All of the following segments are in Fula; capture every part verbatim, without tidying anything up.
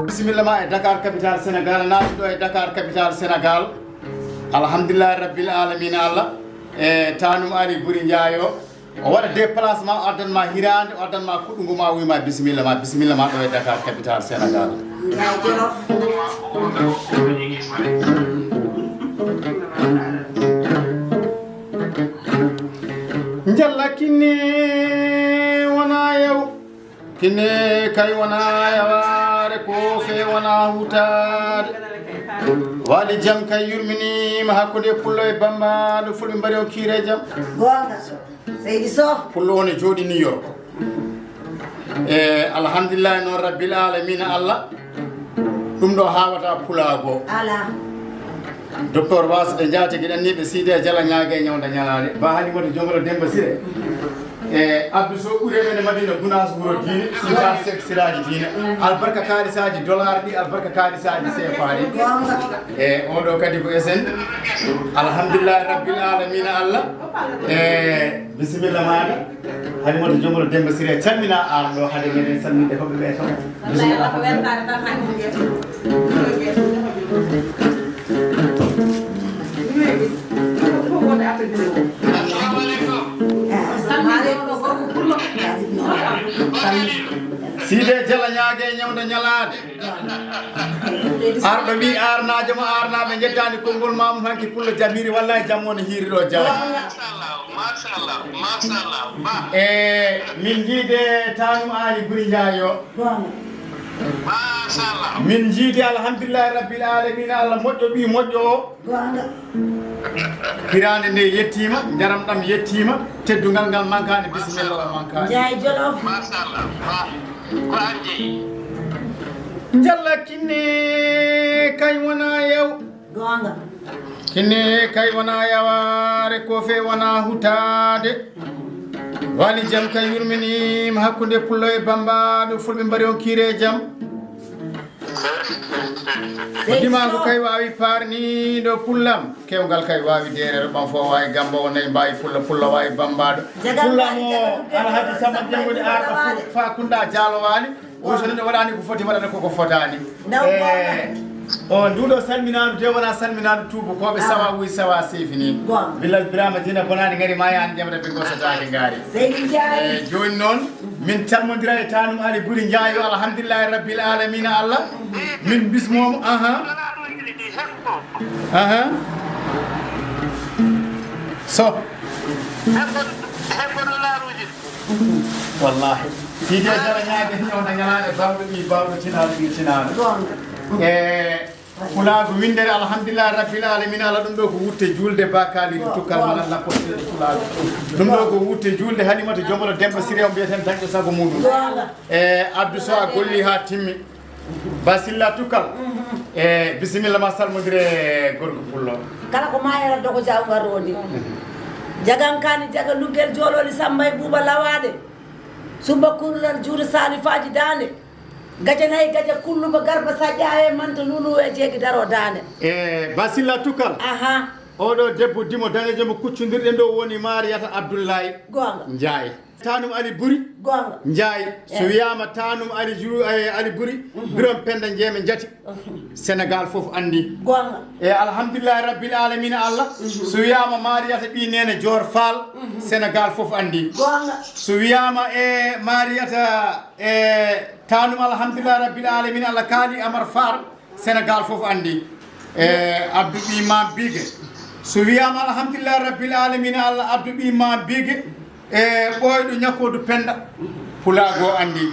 Bisimilla ma e Dakar, capital Sénégal. Naati ɗo e Dakar, capital Sénégal. Alhamdulillahi rabbil alamina. Allah e tanum ari buri njaayo. O waɗa déplacement, o addan ma hirande, o addan ma kuɗɗungu ma, o wi ma bisimilla ma, bisimilla ma ɗo e Dakar, capital Sénégal. Njaay Jolof. Njalla kinne wona yaw, kinne kay wona yawaare, ko fe wona hutaade. Wali jam kay yurminima hakkunde pullo e bambaɗo, fulɓe mbaɗi on kiire jam. Goonga. Seydi Soh. Pullo o ne jooɗi New York. E alhamdulillahi noon rabbil alamina. Allah, ɗum ɗo hawata pulaago. Ala. Docteur Wasa ɓe njaatigi ɗanniiɓe Siidi e Jala ñaage e ñawda ñalaade. Ba Halimatu Jongolo Demba Sire. E Abdou Sow ɓuri men e Madina Gunaas wuro diine, Sintaan Seek siraaji diine. Albarka kaalisaaji dollar ɗi, albarka kaalisaaji seefa ɗi. E oɗo kadi ko S N. Alhamdulillahi rabbil alamina. Allah. E bisimilla maɗa. Halimatu Jomol Demba Siré, calmina aan ɗo, hade meɗen salminde hoɓɓe ɓe toon. Bisimilla. Siide Jala ñaage e ñawda ñalaade. Arɗo wi aarnaajo mo aarnaaɓe njettaani konngol ma mum hanki pullo jamiri, wallahi jam woni hiiri ɗo jaaji. Machallah, machallah, machallah. Ba. E min jiide tanum aali buri njaayo. Machallah. Min jiidi alhamdulillahi rabbil alamina, Allah moƴƴo ɓi moƴƴo o. Goonga. Hiraande nde yettiima, njaram ɗam yettiima, teddungal ngal mankaani, bisimilla o mankaani. Njaay Jolof. Machallah. Ba. Ko an jeyi. Njalla kinne kay wona yaw. Goonga. Kinne kay wona yawaare, ko fe wona hutaade. Wali jam kay yurminiima hakkunde pullo e bambaɗo, fulɓe mbaɗi on kiire jam. Ko dimangu kay waawi parniiɗo pullam, kewngal kay waawi deereero ɓam fof waawi gambo o nayi mbaawi pullo, pullo waawi bambaɗo. Jagal pullam waali, o jagal Alhaji Samba Jeng woni arɗo fa kunda jaalo waali. O so neɗɗo waɗani ko foti, waɗana koko fotaani. Ndaw. Eh, o nduɗo salminaandu de wona salminaandu tuubakooɓe, sawa wuy sawa seefini. Goonga. Bilal Birama Dina bonaani ngari ma yaani ƴamata ɓe gosataake ngaari. Seydi Njaay. Eh, jooni noon, min calmondira e tanum Ali Buri Njaay o, alhamdulillahi rabbil alamina Allah. Min bismomo, aha. Aha. So. Wallahi. Tide jara ñaade ñawna ñalaade bawɗo ɓi bawɗo tinaaɗo ɓi tinaaɗo. E pulaagu winndere alhamdulillahi rabbil alamina, ala ɗum ɗo ko wutte juulde bakali tukkal mala lappo pulaagu. Ɗum ɗo ko wutte juulde Halimata Jomolo Demba Siri o mbiyeten dañɗo sago muɗum. E Abdou Sow a golli ha timmi. Basilla Tukkal. E bisimilla ma salmodire gorko pullo. Kala ko mayata dogo jawgal rondi. Jagan kani jaga luggel jololi samba e buuba lawaade. Sumba kurral juuɗe sani faji dande. Gaja nayi gaja kulluba garba saƴƴa e manta lulu e jeegi daro dande. E Basilla Tukkal. Aha. Oɗo debbo dimo danejo mo kuccodirɗen ɗo woni Mariyata Abdullahi. Goonga. Njaay. Tanum Ali Buri. Goonga. Njaay. So wiyaama Tanum Ali Ju-, eh, Ali Buri, Birom Penda Njeeme Njati. Senegal fof anndi. Goonga. E alhamdulillahi rabbil alamina Allah. So wiyaama Mariyata ɓi Nene Joor Faal, Senegal fof anndi. Goonga. So wiyaama e Mariyata e Tanum alhamdulillahi rabbil alamina Allah kaali Amar Faal. Senegal fof anndi. E Abdou ɓi Mam Bige. So wiyaama alhamdulillahi rabbil alamina Allah Abdou ɓi Mam Bige. E ɓooyɗo ñakkodu Penda. Pulaago anndi.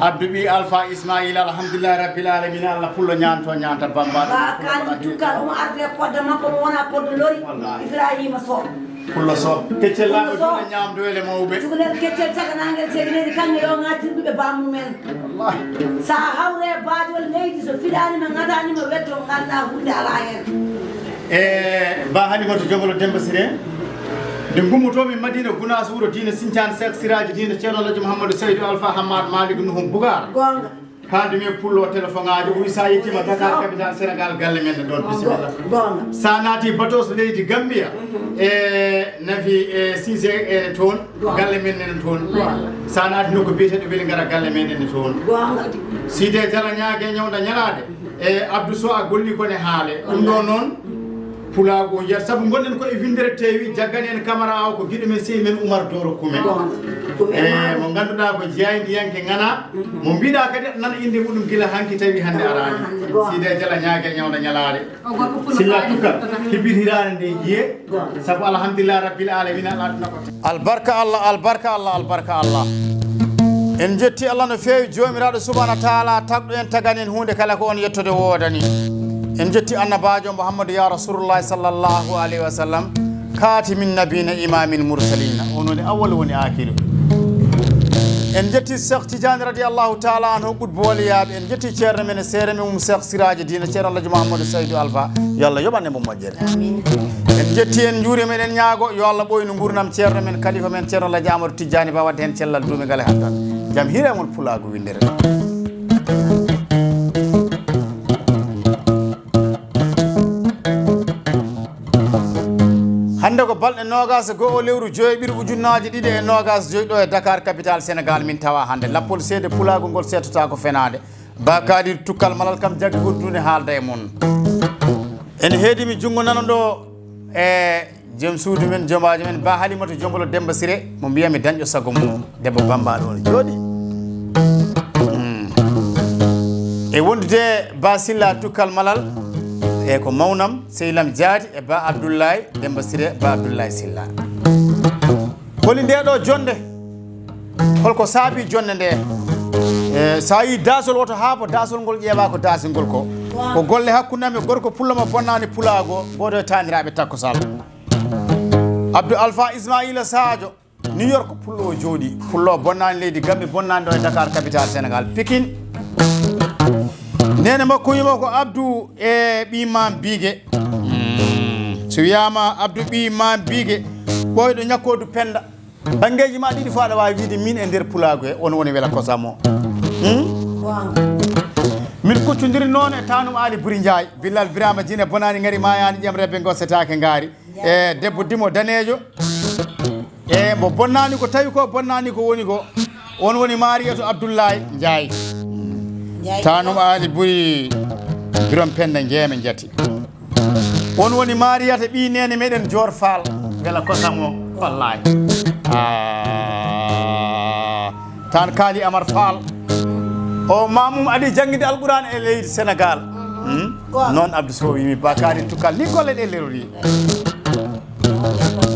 Abdou ɓi Alpha Ismaila alhamdulillahi rabbil alamina Allah pullo ñaanto ñaanta bambaɗo. Ba kani tukkal omo arde podda makko mo wona podda lori. Wallahi. Ibrahima Sow. Pullo Sow. Keccel laaɓa duɗe ñaamdu ele mawɓe. Cukalel keccel caganangel seginede kanŋe yo ŋatirɗuɓe bammumen. Wallahi. Sa hawre baajol leydi so fiɗanima ŋatanima wetto ganda hunde ala hen. E ba Halimatu Jogolo Demba Sire. Nde gummotomi Madina Gunaas wuro diine Sincan Seek Siraaji diine Ceerno Alhaji Mouhamadou Seydou Alpha Hamad Malick Nuhum Bougar. Goonga. Haaldi mi e pullo téléphone aji, o wi sa yettima Dakar, capital Sénégal, galle men ne ɗon, bisimilla. Goonga. Sa naati batos leydi Gambia, e E Nafi e Sise ene toon, galle men nene toon. Sa naati nokku biyeteeɗo Weli Ngara, galle men nene toon. Side Jala ñaage ñawda ñalaade. E Abdou Sow a golli ko ne haale. Ɗum ɗo noon, pulaagu o yiyat. Sabu ngonɗen ko e winndere teewi, jaggani en kamara o ko giɗo men, sey men Oumar Doro Kume. E mo ngannduɗaa ko jeyayndiyanke ŋana. Mo mbiɗa kadi aɗa nana innde muɗum gila hanki tawi hannde araani. Side Jala ñaage ñawda ñalaade. Silla Tukkal, kibir hiraande nde yiye, sabu alhamdulillah rabbil alamina, ala ɗum naɓata. Albarka Allah, albarka Allah, albarka Allah. En jetti Allah no feewi, Joomiraaɗo subhanahu wa taala, tagɗo en, tagani en huunde kala ko on yettude woodani. En jetti annabaajo Muhammadu ya Rasulullah sallallahu alayhi wa sallam, kaatimin nabina, imamil mursalina. On woni awwal, woni aakiru. En jetti Cheikh Tidiane radiyallahu taala anhu, ɓutbo waliyaaɓe. En jetti ceerno men e seere men mum Cheikh Siraji Dina, ceerno Alhaji Mouhamadou Saydou Alpha. Yo Allah yoɓan e mo moƴƴere. Amin. En jetti, en njuuriima, eɗen ñaago yo Allah ɓooynu nguurndam ceerno men, kalifa men, ceerno Alhaji Amadou Tidiane Ba, wadde heen cellal, duumigal e hattan. Jam hiire mon pulaagu winndere. Hannde ko balɗe noogaas e go'o lewru joyɓiru ujunnaaje ɗiɗi e noogaas joy ɗo e Dakar, capitale Sénégal, min tawa hannde. Lappol seede pulaagu ngol seetotaako fenaande. Ba Kadir Tukkal Malal kam jaggi ko duune haalda e mon. Ene heedi mi junngo nano ɗo e joom suudu men, joomaajo men, Ba Halimatu Jombolo Demba Sire, mo mbiyami dañɗo sago mum. Debbo bambaɗo on jooɗi. Mm. E wondude Ba Silla Tukkal Malal, e ko mawnam, sehil am jaati e Ba Abdoulaye Demba Sire, Ba Abdoulaye Silla. Holi nde ɗo jonde? Holko saabi jonde nde? E, sa yi daasol woto haabo, daasol ngol ƴeewa ko daasol ngol ko. Ko golle hakkunde am e gorko pullo mo bonnani pulaago, gooto e taaniraaɓe takko Sall. Abdou Alpha Ismaïla Sadio. New York pullo o jooɗi. Pullo o bonnani leydi Gambie, bonnani ɗo e Dakar, capitale Sénégal, Pikine. Nene makko yimo ko Abdou e ɓii Mam Biige. Mm. So wiyama Abdou ɓii Mam Biige, ɓooyɗo ñakkodu Penda. Banngeeji ma ɗiɗi fof aɗa waawi wiyde min e nder pulaagu he, on woni wela kosam o. Hmm? Min kuccondiri noon e tanum Aali Buri Njaay. Billal Birama Jine bonani ngari mayani ƴam rebbe gosetaake ngaari. E debbo dimo daneejo. E mbo bonnani ko tawi ko bonnani ko woni ko. On woni Mariyatu Abdullahi Njaay. Tanum Aali Buri Birom Penda Njeeme Njati. On woni Mariyata ɓii nene meɗen Joor Faal. Wela kosam o, wallahi. Ah, tan Kaali Amar Faal. O mamum adi jangguinde Alquran e leydi Sénégal. Hmm? Noon Abdou Sow wimi bakari tukkal ni golle ɗe lerori.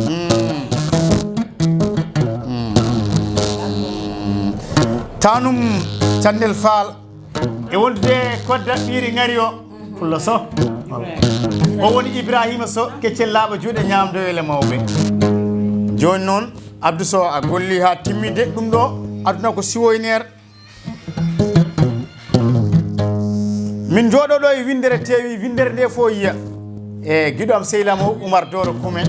Hmm. Hmm. Tanum Cannel Faal. E wondude kodda ɓiiri ngari o, pullo so. O woni Ibrahima so, keccel laaɓa juuɗe ñaamdoyele mawɓe. Jooni noon, Abdou Sow a golli haa timmide ɗum ɗo, aduna ko siwoyneer. Min jooɗo ɗo e winndere teewi, winndere nde fof yiya. E giɗo am sehil am o, Oumar Doro Kume.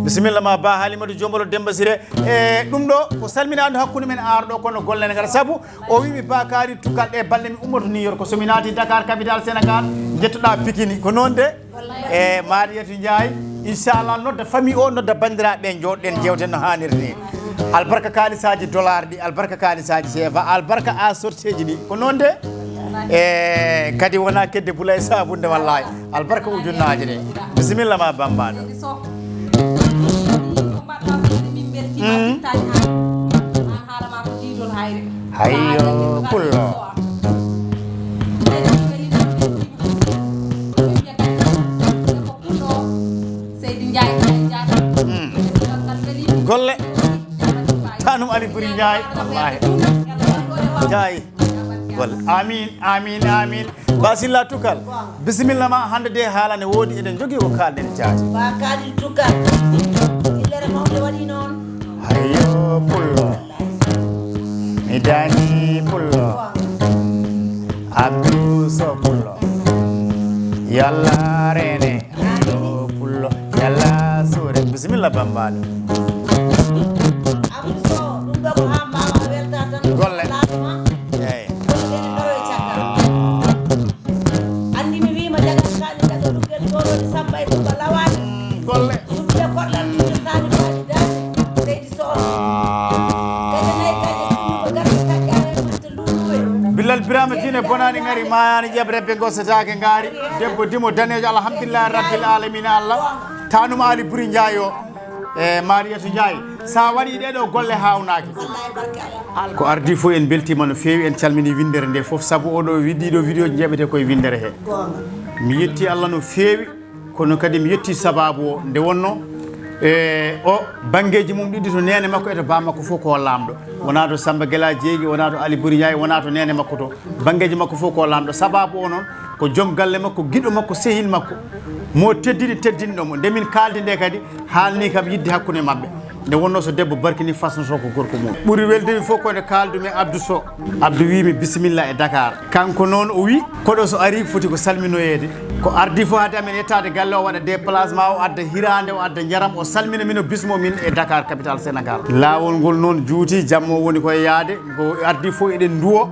Bisimilla ma ba Halimatu Jombolo Demba Sire. E ɗum ɗo ko salminaandu hakkunde men arɗo kono golle ne ngara sabu o wimi bakari tukkal ɗe balɗe mi ummoto New York, so mi naati Dakar, capitale Sénégal, jettoɗa Pikini ko noon de. E Mariyatu Ndiaye, inchallah nodda famille o, nodda bandiraɓe ɓe, jooɗɗen jewten no hanirta ni. Albarka kalisaji dollar ɗi, albarka kalisaji sefa, albarka a sorteji ɗi ko noon de. E kadi wona kedde bulay sabunde wallahi. Albarka ujunnaaje ɗe. Bisimilla ma bambaɗo. Hayyo pullo. Golle. Tanum Ali Buri Njaay wallahi. Njaay. Golle. Amin, amin, amin. Basilla Tukkal. Bisimilla ma, hannde de haala ne woodi, eɗen jogii ko kaalɗen jaati. Ba Kali Tukkal. Illere mawɓe waɗi noon. Hayyo pullo. Mi dañi pullo. Abdou Sow pullo. Yalla rene. Yo pullo. Yalla suure. Bisimilla bambaɗo. Abdou Sow, ɗum ɗo ko haa mbaawa welta tan. Golle. Bonaani ngari, maayaani ƴeɓre, ɓe ngosetaake ngaari. Debbo dimo daneejo, alhamdulillahi rabbil alamina, Allah. Tanum Ali Buri Njaay o, e Mariyatu Njaay. Sa waɗi ɗeɗo golle, hawnaaki. Ko ardi fof, en beltima no feewi, en calmini winndere nde fof, sabu oɗo wi-, ɗiɗo vidéo ji njaɓete koye winndere he. Mi yetti Allah no feewi. Kono kadi mi yetti sababu o, nde wonno, e, o banngeeji mum ɗiɗi, to neene makko e to baa makko fof ko laamɗo. Wonaa to Samba Gela Jeegi, wonaa to Ali Buri Njaay, wonaa to neene makko to. Banngeeji makko fof ko laamɗo. Sababu o noon ko joom galle makko, giɗo makko, sehil makko, mo teddini, teddinɗo mo. Nde min kaaldi nde kadi, haalni kam yiɗde hakkunde maɓɓe. Nde wonno so debbo barkini, fasnoto ko gorko mum. Ɓuri weldemi fof ko nde kaaldumi Abdou Sow. Abdou wiimi bisimilla e Dakar. Kanko noon o wi, koɗo so ari foti ko salminoyeede. Ko ardi fof haade amen yettaade galle, o waɗa déplacement, o adda hiraande, o adda njaram, o salmina min, o bismo min e Dakar, capitale Sénégal. Laawol ngol noon juuti, jamma o woni koye yaade. Ko ardi fof eɗen nduwo,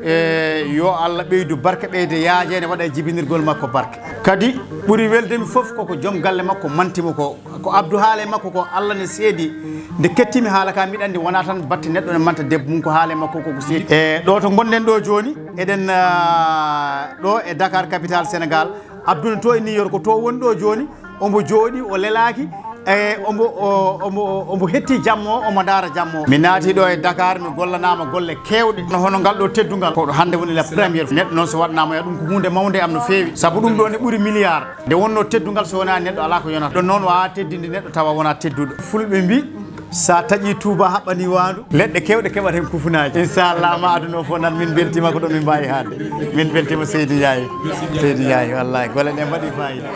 e yo Allah ɓeydu barke, ɓeyda yaajeende, waɗa e jibinirgol makko barke. Kadi ɓuri weldemi fof koko joom galle makko mantimo ko. Ko Abdou haala e makko ko, Allah ne seedi. Nde kettimi haala ka, mbiɗa anndi wonaa tan batte neɗɗo ne manta debbo mum, ko haala e makko koko seedi. E ɗo to ngonɗen ɗo jooni, eɗen, ah, ɗo e Dakar, capitale Sénégal. Abdou ne to e New York, ko to woni ɗo jooni, omo jooɗi, o lelaaki, e omo, o, omo, omo hetti jammo o, omo ndaara jammo o. Mi naati ɗo e Dakar, mi gollanaama golle keewɗe, no hono ngal ɗo teddungal. Ko ɗo hannde woni la première. Neɗɗo noon so waɗnaama, ya ɗum ko huunde mawnde am no feewi, sabu ɗum ɗo ne ɓuri milliard. Nde wonno teddungal, so wonaa neɗɗo, alaa ko yonata. Ɗon noon, waawaa teddinde neɗɗo tawa wonaa tedduɗo. Fulɓe mbi, sa taƴi Tuuba, haɓɓani waandu, leɗɗe keewɗe keɓat heen kufunaaji. Inchallah, ma aduna o fof nan, min mbeltiima ko ɗo min mbaawi haalde. Min mbeltiima Seydi Njaay. Seydi Njaay, wallahi, golle ɗe mbaɗi fayida.